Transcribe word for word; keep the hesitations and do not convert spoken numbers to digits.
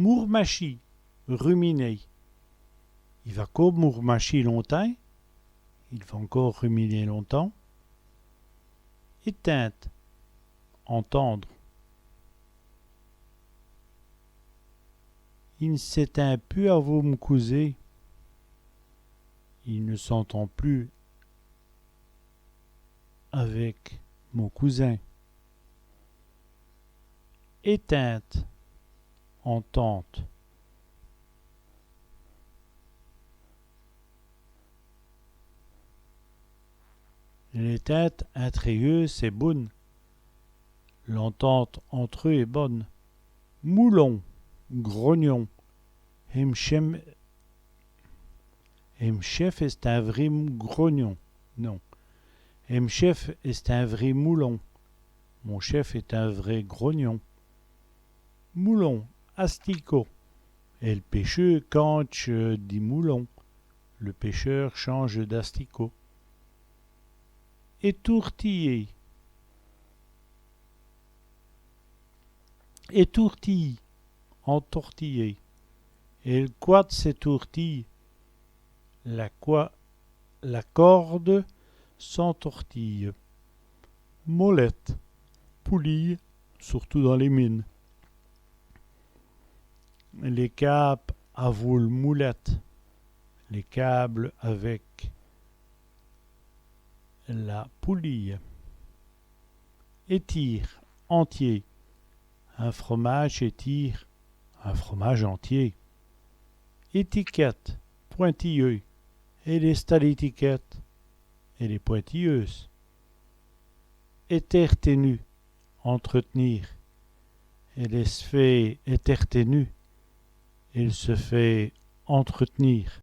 Mourmachî, ruminer. I va co mourmachî longtimps. Il va encore ruminer longtemps. Ètinde, entendre. I n' s'ètind pus avou m' cousé. Il ne s'entend plus avec mon cousin. Ètinde, entente. L'ètinde intrè yeûs èst boune. L'entente entre eux est bonne. Moulon, grognon. Èm chèf, èm chèf èst in vré m-, grognon. Non. Èm chèf èst in vré moulon. Mon chef est un vrai grognon. Moulon, asticot. Èl pècheû candje di moulon. Le pêcheur change d'asticot. Ètourtiyî. Ètourtiyî, entortillé. Èl cwade s'ètourtîye. La coi-, la corde s'entortille. Molète, poulie, surtout dans les mines. Lès câbes avou l' moulète. Les câbles avec la poulie. Ètîr, entier. In fromâje ètîr, un fromage entier. Ètikète, pointilleux. Èle èst a l'ètikète. Elle est pointilleuse. Ètèrtènu, entretenir. Èle ès' fét ètèrtènu. Elle se fait entretenir.